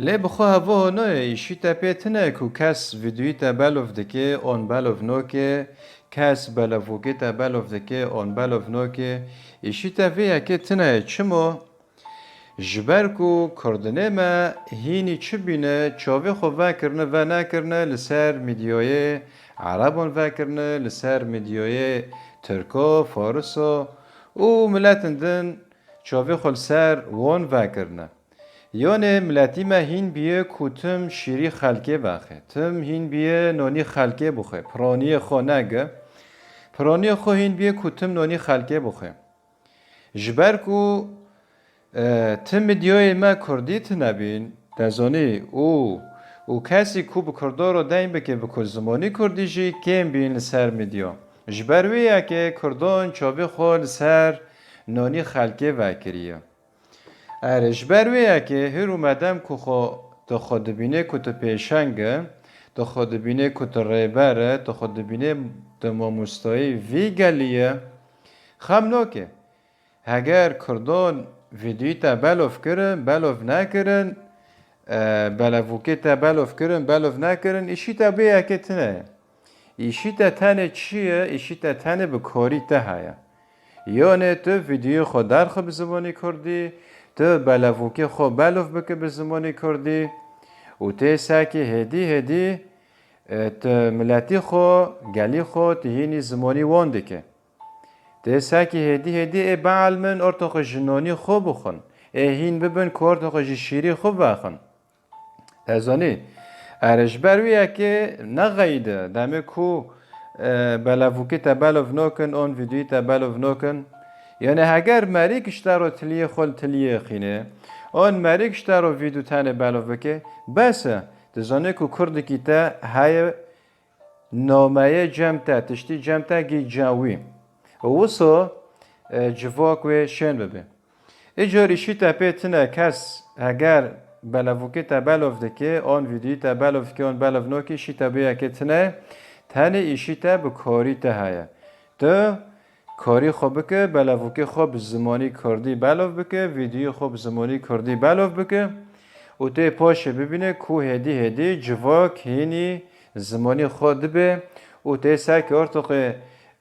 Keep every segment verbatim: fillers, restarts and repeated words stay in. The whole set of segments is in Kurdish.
Lê bi xwe hevo nayê, îşî te pê tine ku kes vîdyoyî te belov dike, on belov noke, kes belevokê te belov dike, on belov noke. Îşî te vê yekê tine ye. Çima? Ji ber ku kurdinê me hînî çi bîne, çavê xwe vekirine, venekirine li ser mîdyoyê erebon vekirine, li ser mîdyoyê tirko, fariso û miletin din çavê xwe li ser wan vekirine. Yanê miletî me hîn bîye ku tim şîrî xelkê vexwe, tim hîn bîye nonî xelkê bixwe, piraniyê xwe nege, piraniyê xwe hîn bîye ku tim nonî xelkê bixwe. Ji ber ku, e, ti mîdyoyê me kurdî tine bîn, te zanî, û, û kesî ku bi kurdo re deyn bike, bi ku zimanî kurdî jî kêm bîn li ser mîdyo. Ji ber wê yekê kurdan çavê xwe li ser nonî xelkê vekiriye. Erê, ji ber wê yekê hir û medem ku xwe, tu xwe dibînê ku tu pêşeng e, tu xwe dibînê ku tu rêber e, tu xwe dibînê tu mamostayê vî gelî ye, xem noke. Heger kurdan vîdyoyî te belov kirin, belov nekirin, e, belevokê te belov kirin, belov nekirin, îşî te bê yekê tine ye. Îşî te tenê çi ye? Îşî te tenê bi karî te heye. Yanê tu vîdyoyê xwe derxi bi zimanê kurdî, tu belevokê xwe belov bike bi zimanê kurdî û tê sekî hêdî hêdî, e, tu miletî xwe, gelî xwe, tu hînî zimanî wan dike. Tê sekî hêdî hêdî ê bielmin ortoxê ji nonî xwe bixwin. Ê hîn bibin ku ortoxê ji şîrî xwe vexwin. Te zanî, erê, ji ber wî yekê nexeyde, demê ku, e, belevokê te belov nokin, on vîdyoyî te belov nokin. Yanê heger merîk ji te re tiliyê xwe li tiliyê xîne, on merîk ji te re vîdyo tenê belov bike, bes e. Tu zanî ku kurdikî te heye, nameyê cem te, tiştî cem te gî cem wî. Û wisa, e, civak wê şên bibe. Îcar îşî te pê tine, kes heger belevokê te belov dike, an vîdyoyî te belov dike, an belov nake, îşî te bê yekê tine, tenê îşî te bi karî te heye. Tu karî xwe bike, belevokê xwe bi zimanî kurdî belov bike, vîdyoyê xwe bi zimanî kurdî belov bike û tê paşê bibîne ku hêdî hêdî civak hînî zimanî xwe dibe û tê sekê ortoxê,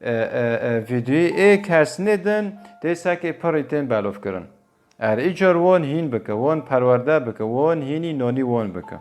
e, e, e, vîdyoyê ê kes nêdin, tê sekê pirî tên belov kirin. Er îcar wan hîn bike, wan perwerde bike, wan hînî nonî wan bike.